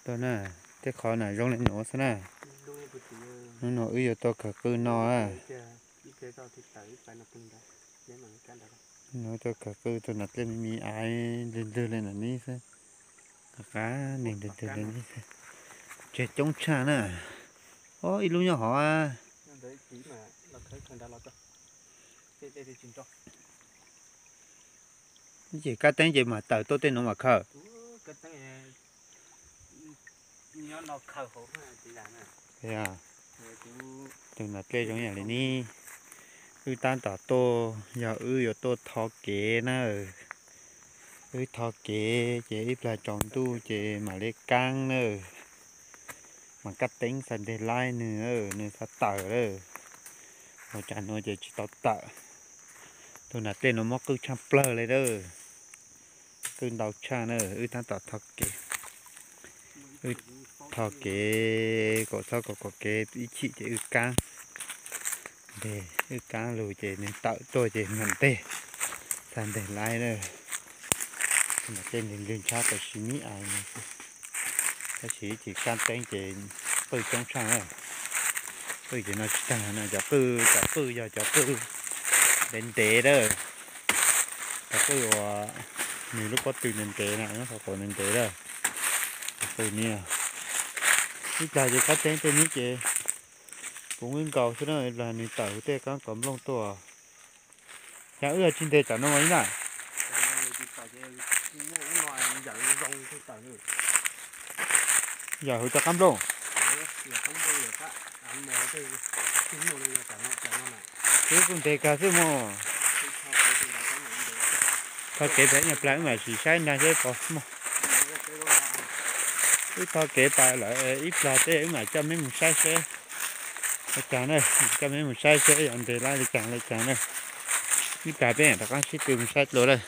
Tuaj na, tej qhov na zoo li nuav xwb na. Hnub no wb yuav tuaj khaws qwj no na. Nuav tuaj khaws qwj, tus nas dlej me me aiv ntwg ntwg li na ne xwb. Qab qab neeg ntwg ntwg li ne xwb. Tseg coob tshaj na. Ob, ib lub nyob hov. Ces kab teeb ces mam tawm tuaj tej nuav mam khaws. Tus nas dlej zoo yam li ne. Wb tab tom tuaj, yog wb yuav tuaj tho kev na. Wb tho kev ces ib plag tsaus ntuj ces mam li kaab na. Mas kab teeb xa nteg laib nwg, nwg xa tawm lawm. Ua cas nuav ces tsis tau tawm. Tus nas dlej nuav muab qwj tshaj plawg li lawm. Qwj ntau tshaj na, wb tab tom tho kev. Wb tho kev kom txhob kom kev ib chim ces wb kaab. Wb kaab lug ces nwg tawm tuaj ces mam nteg, xa nteg laib lawm. Tej ntawd ntshab tam sim nib a, tab sis ces kab teeb ces qwj coob tshaj na. Qwj ces no tsis tag no, cov qwj, cov qwj yog cov qwj ntev ntev lawm. Cov qwj uas nws lub pob tw ntev ntev na, nyob qhov quav ntev ntev lawm. Cov qwj ni, ib plag ces kab teeb tej nib ces puv nkaus xwb na, ib plag nws tawm huv tej kab kov nplooj tuaj. Xyov wb tsis ntes tsam no mas ib na. Yam huv cov qab nplooj. Wb kuj ntes kag xwb mog. Tho kev pem nyuag plag wb mam sim saib nag seb pom mog. Wb tho kev tas lawm ib plag tej wb mam coj meb mus saib seb ua cas na. Coj meb mus saib seb yog ntes laib li cas li cas na. Ib plag peb rov qab sib tw mus saib dlua lawm.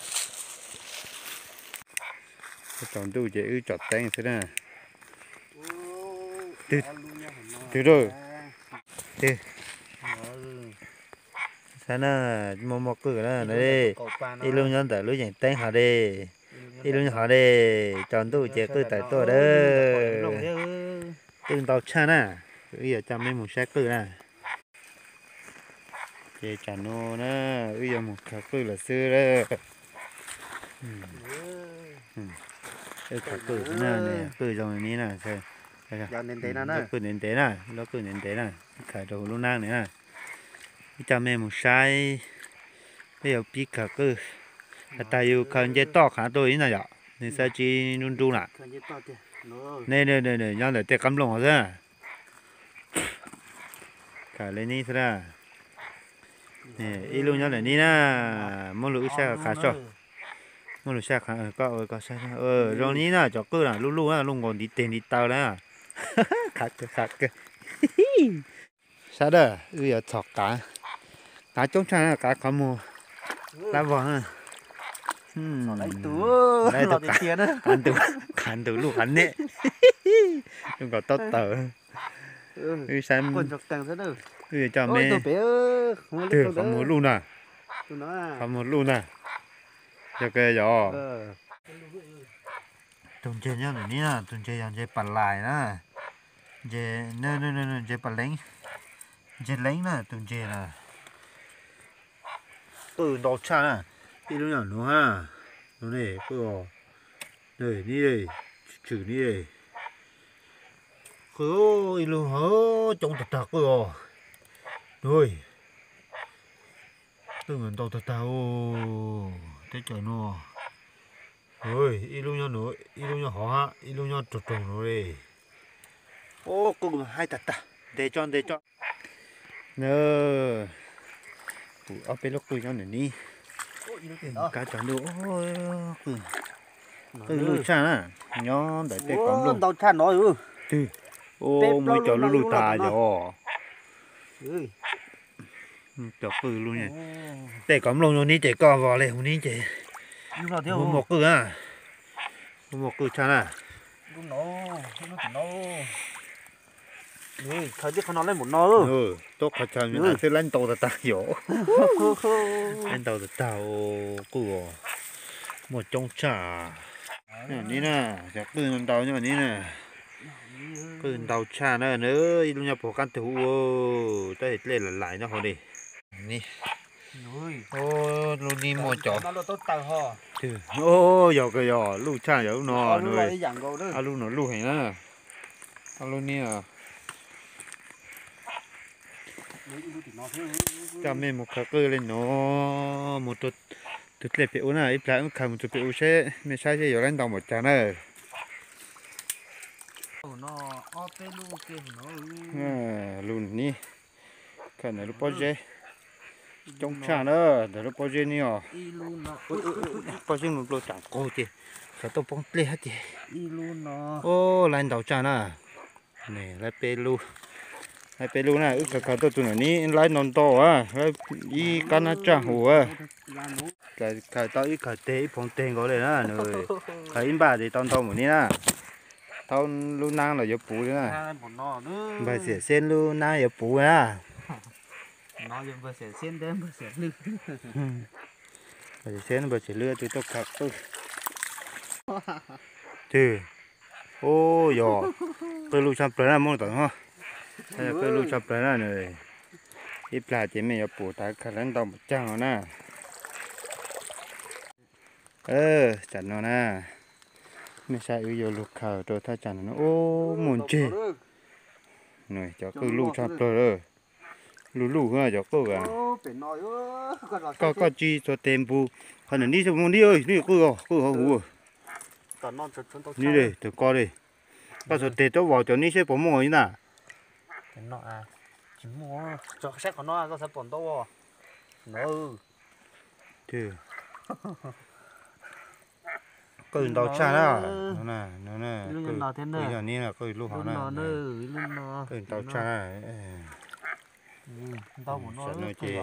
Tsaus ntuj ces wb tsom teeb xwb na. Twg, twg, twg. Saib na, muaj muaj qwj na, ib lub nyob ntawm lub yeem teeb hov de, ib lub nyob hov de. Tsaus ntuj ces qwj tawm tuaj lawm. Qwj ntau tshaj na, wb yuav coj meb mus saib qwj na. Ces tsam no na, wb yuav mus khaws qwj lawm xwb. Wb khaws qwj na, qwj zoo li ne na. Lub qwj ntev ntev na, lub qwj ntev ntev na, khaws rau huv lub naab ne na. Wb coj mej mus saib, peb yuav pib khaws qwj. Has tas yus khaws nce toj qhav rau ib na yom, nws xav tsis nru nru na. Ne, nyob ntawm tej qab nplooj xwb. Khaws li ne xwb na. Ib lub nyob ntawm ne na, muab lug wb saib qhov qhav tso. Muab lug saib qhov, koj ua koj saib. Zoo li ne na, cov qwj na, luj luj na, luj nkaus ntiv teg ntiv taw na. Qhav kawg, qhav kawg. Sab dawb, wb yuav txhom qav. Qav coob tshaj na, qav qhov muag lab vog na. Qhav ntuj, qhav ntuj luj qhav neb. Luj nkaus taub taws. Wb saib, wb yuav coj mej. Twg qhov muag luj na? Qhov muag luj na. Yog kawg yog. Tus ntses nyob ntawm ne na, tus ntses yog ntses pas lais na. Ntses, ntses pas leeb, ntses leeb na tus ntses na. Qwj ntau tshaj na, ib lub nyob nuav hab, nuav ne qwj os, ne, tshwm ne, qwj ib lub hov coob tag tag qwj os, qwj ntau tag tag, teb chaws nuav, ib lub nyob nuav, ib lub nyob hov hab, ib lub nyob raug raug nuav li. Qwj haib tag tag, ntes tso ntes tso. Kuv ob peb lub qwj nyob ntawm ne. Kab tsaus ntuj, qwj luj tshaj na, nyob ntawm tej qhov nplooj. Twg, muaj ib co luj luj tag yog. Cov qwj luj, tej qhov nplooj zoo ne ces koj vog le huv ne ces muaj muaj qwj na, muaj muaj qwj tshaj na. Tub qhov chaw me na xwb laib ntau tag tag yom. Laib ntau tag tag qwj os, muaj coob tshaj. Ne na, cov qwj ntau nyob ne na. Qwj ntau tshaj na, ib lub nyob puag qab tug ua, tab sis dlej lais lais nyob hauv li. Lub nib muaj cov, yog kawg yog luj tshaj yog lub no, ob lub no luj heev na. Ob lub nib coj mej mus khaws qwj li no, mus rau tus dlej pem ub na, ib plag wb khaws mus rau pem ub seb mej saib seb yuav laib ntau npaum cas na. Lub nib, khaws ntawm lub pob zeb coob tshaj na, ntawm lub pob zeb nib os. Pob zeb nplua nplua tsam qus ces xyov tuaj poob dlej hab ces. Ub, laib ntau tshaj na. Laib peb lub, laib peb lub na, wb khaws khaws tuaj tus ntawm nib laib ntau ntau, ib qab nab tsaj hus. Khaws tau ib khaws teg ib phoov teg nkaus li na, nws khaws ib npaj ces tau ntau npaum nib na. Thaub lub nab los yuav puv li na. Npawg Xiam Xeb lub nab yuav puv na. Npawg Xiam Xeb twb tuaj khaws qwj. Twg, ub, yog qwj luj tshaj plawg na, muab tom no. Qwj luj tshaj plawg na nws. Ib plag ces mej yuav pum tas khaws laib ntau npaum caag no na. Tsam no na, mej saib wb yuav lug khaws rau thaj tsam no na, ub, muaj ntseg. Cov qwj luj tshaj plawg lawm. Luj luj cov qwj. Koj, koj tsi txhua teg npus, qhov ntawm nib seb muaj nib, nib qwj os, qwj hauv huv. Nib li, tawg ko li. Koj txhua teg tuab vaus cov nib seb puas muaj li na. Qwj ntau tshaj na. Qwj yog nib, qwj lub hov na. Qwj ntau tshaj na. Tam no ces,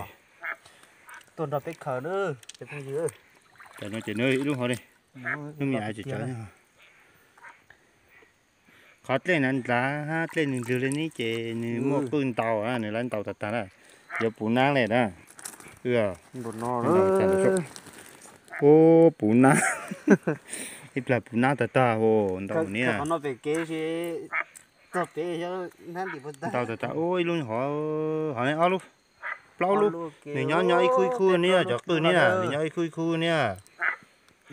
tam no ces nws ib lub hov li. Lub me av tsis tsav. Qhov dlej na nrad hab dlej nws lwg li nib ces nws muaj qwj ntau na, nws laib ntau tag tag na. Yuav puv nab li na. Ub, puv nab. Ib plag puv nab tag tag hos ntau nib. Ntau tag tag, ub, ib lub hov, hov ne ob lub, plaub lub. Nws nyob nyob ib khub ib khub nib, cov qwj nib, nws nyob ib khub ib khub nib.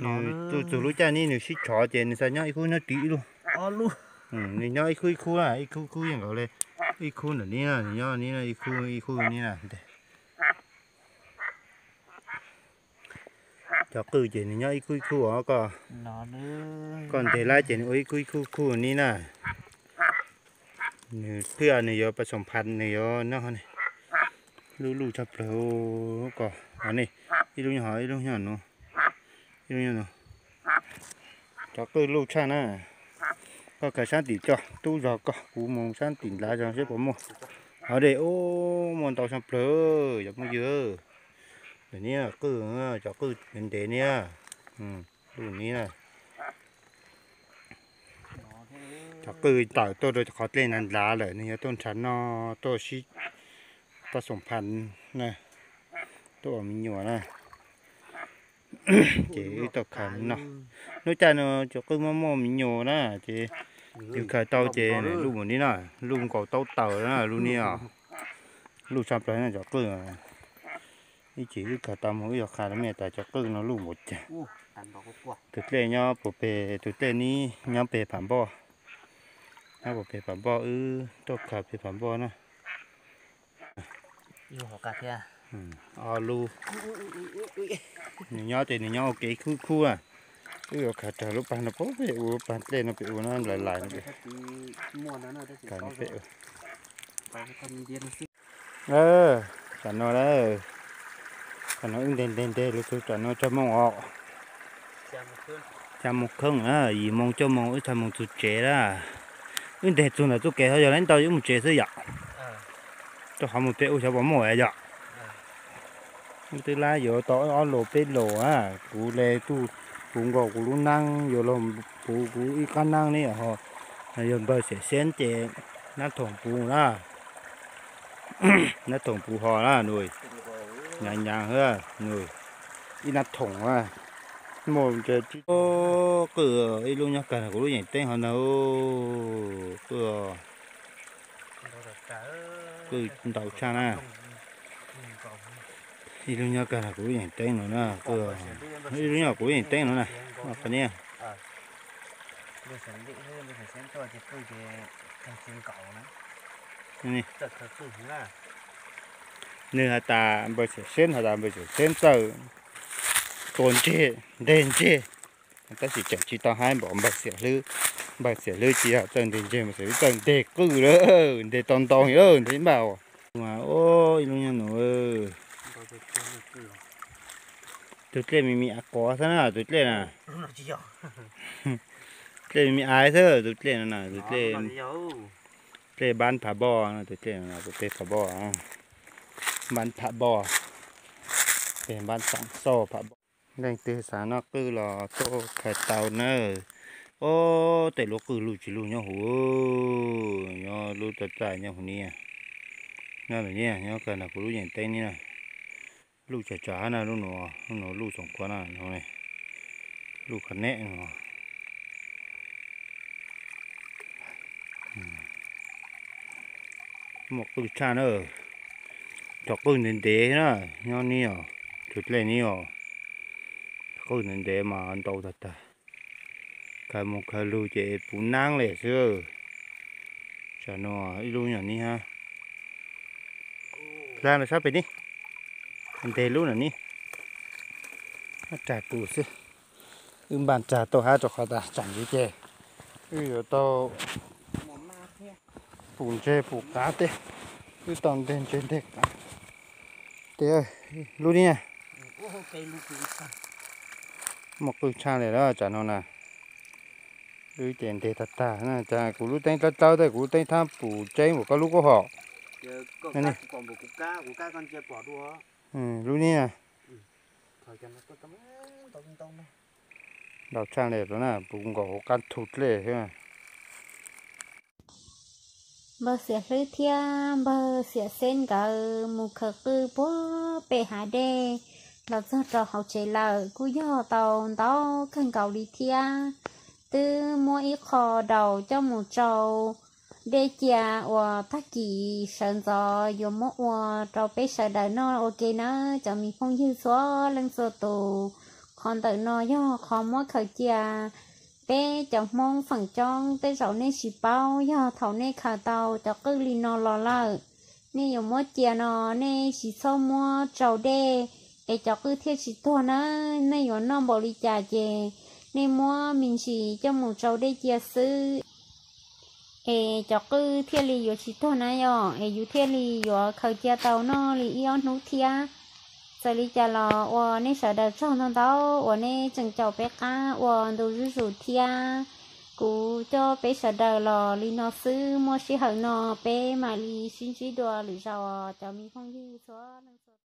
Nws txug lub caij nib nws sib tshov ces nws xav nyob ib khub nyob ris ib lub. Nws nyob ib khub ib khub na, ib khub ib khub yeej nkaus li. Ib khub ntawm nib na, nws nyob nib ib khub ib khub nib na. Cov qwj ces nws nyob ib khub ib khub os, koj ntes lawm ces nws ua ib khub ib khub khub nib na. Nws thiaj nws yuav pas xoom phas nws yuav noj. Lub luj tshaj plawg ko, ib lub nyob hov ib lub nyob nuav, ib lub nyob nuav. Cov qwj luj tshaj na. Koj khaws saab tim tso, tub zog koj, kuv moog saab tim nrad zog seb puas muaj. Hov dej ub, muaj ntau tshaj plawg, cov phooj ywg. Ntawm nib qwj, cov qwj ntev ntev nib, luj nib na. Cov qwj tawm tuaj rau qhov dlej na nrad lawm, nws yuav tuaj nrhav noj, tuaj sib pab xoom phas na, tuaj ua me nyuam na. Ces wb tuaj khaws no. Lub caij no cov qwj muaj muaj me nyuam na, ces yus khaws tau ces luj mus nib na, luj nkaus taub taws na lub nib os. Luj tshaj plawg na cov qwj. Ib chim wb khaws tau mus wb yuav qha rau mej tas cov qwj no luj npaum cas. Tus dlej nyob puag peg, tus dlej nib nyob peg pham npoj, nyob puag peg pham npoj, wb tuaj khaws peg pham npoj na. Ob lub. Nws nyob ces nws nyob ua ke khub khub na. Wb yuav khaws raws lub pag no pem ua, lub pag dlej no pem ua na, lais lais no pem. Tam no, tam no wb ntes ntes ntes lug txug tam no tsawg moos os? Xya moos kheej na, yim moos cuaj moos wb txhaj moog txug tsev lawm. Wb ntes txug ntawm txuj kev ho yog laib ntau wb mus tsev xwb yom. Rau qhov mus pem ua xyov puas muaj yom. Wb twb lab yuav tau ob lus peb lus na, kuv le tuj puv nkaus kuv lub naab yuav luag puv kuv ib qab naab ne ho, yog npawg Xiam Xeeb ces nab thoom puv na, nab thoom puv ho na nws, nyaav nyaav xwb nws, ib nab thoom na. Qwj ib lub nyob kag kuv lub yeem teeb hov ntag. Qwj, qwj ntau tshaj na. Ib lub nyob kag kuv lub yeem teeb no na. Ib lub nyob kuv lub yeem teeb no na. Qhov niag nws has tas npawg Xiam Xeeb has tas npawg Xiam Xeeb txawj tua ntseg, nteg ntseg. Tab sis tseem tsis tau haib npaum npawg Xiam Hlwb. Npawg Xiam Hlwb tsis yog txawj nteg ntseg, npawg Xiam Hlwb txawj nteg qwj lawm, nteg tau ntau lawm nteg npaj. Mas ib lub nyob no, tus dlej me me av qos xwb na tus dlej na. Dlej me me av xwb tus dlej no na, tus dlej, dlej npab phav npoj, tus dlej no tus dlej phav npoj, npab phav npoj, peb npab xav xoj phav npoj. Leej twg xav noj qwj los tuaj khaws tau nawb. Ob, tej lub qwj luj tsis luj nyob huv, nyob lub txaj txaj nyob huv niaj, nyob ntawm niaj nyob kawg ntawm kuv lub yeem teeb niaj na. Luj tsawg tsawg na, lub nuav, lub nuav luj txoom qhuav na, luj qhov neb no. Muaj qwj tshaj na, cov qwj ntev ntev na, nyob niaj, tus dlej niaj, qwj ntev ntev mas ntau tag tag. Khaws mus khaws lug ces puv naab le xwb. Tsam no ib lub nyuag niaj, dlaag no sab pem ni, nteg lub no ni, rag pum xwb. Wb npaj rag tuaj hab rau qhov tas tsam ntsis ces wb yuav tau pum ntseg pum qav tej, wb tau nteg ntseg nteg qav tej. Lub niaj, muaj qwj tshaj le lawm tsam no na. Wb ces nteg tag tag na, cas kuv lub teeb dlawb dlawb tej, kuv lub teeb thab pum tseeb npaum koj lub kuj hom. Lub niaj, ntau tshaj le rau na, puv nkaus hauv qab thu dlej xwb. Npawg Xiam Hlwb thiab npawg Xiam Xeb nkawd mus khaws qwj puag pem hav dej los txog rau hauv tsev lawm, kuj yog tau ntau kawg nkaus li thiab. Twb muab ib qho daus coj mus tsau dej cia uas tag kis sawv ntxov yuav muab ua rau peb sawv daws noj ua ke nawb cov me phooj ywg txhua leej txhua tus. Qhov ntawm no yog qhov muab khaws cia peb cov Hmoob feem coob, tej zaum nej tsis paub, yog thaum nej khaws tau cov qwj li no los lawm, nej yuav muab cia no, nej tsis txhob muab tsau dej es cov qwj thiaj tsis tuag nawb. Nej yuav noj npaum li cas ces nej muab me ntsis coj mus tsau dej cia xwb es cov qwj thiaj li yuav tsis tuag na yom, es yus thiaj li yuav khaws cia tau noj li ib ob hnub thiab. Txawm li cas los ua nej sawv daws tsaug ntau ntau uas nej tseem caum peb qab ua ntu zuj zus thiab. Kuv coj peb sawv daws los li no xwb, muaj sij hawm no peb mam li sib ntsib dua lwm zaus cov me phooj ywg txhua leej txhua